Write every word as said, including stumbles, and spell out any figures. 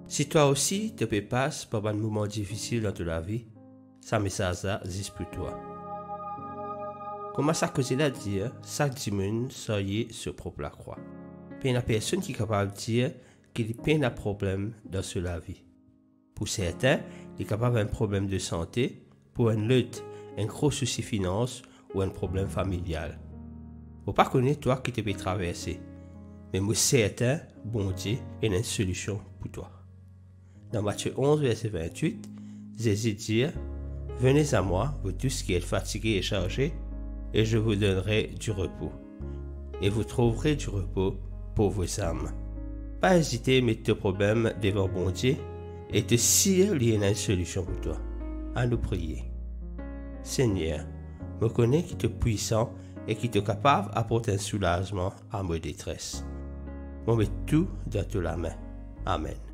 Si twa osi to pe pas par bann moman difisil dan to lavi, sa mesaz la zis pou twa. Kouma sa koze la dir, sak dimoun sarye so prop lakrwa. Pena personn ki kapav dir ki li pena problem dan so lavi. Pou sertin, li kapav enn problem de sante, pou enn lot, enn gro sousi finans ou enn problem familial. Mo pa kone twa ki to pe traverse, me mo sertin Bondie ena enn solision pou twa. Dan Matie onz, verse vintwit, Zezi dir, "Venez à moi, vous tous qui êtes fatigués et chargés, et je vous donnerai du repos. Et vous trouverez du repos pour vos âmes." Pa ezite met to problem devan Bondie e to sir li ena enn solision pou twa. Anou priye. Segner, mo kone ki to pwisan e ki to kapav aport enn soulazman a mo detres. Mo met tou dan to lame. Amen.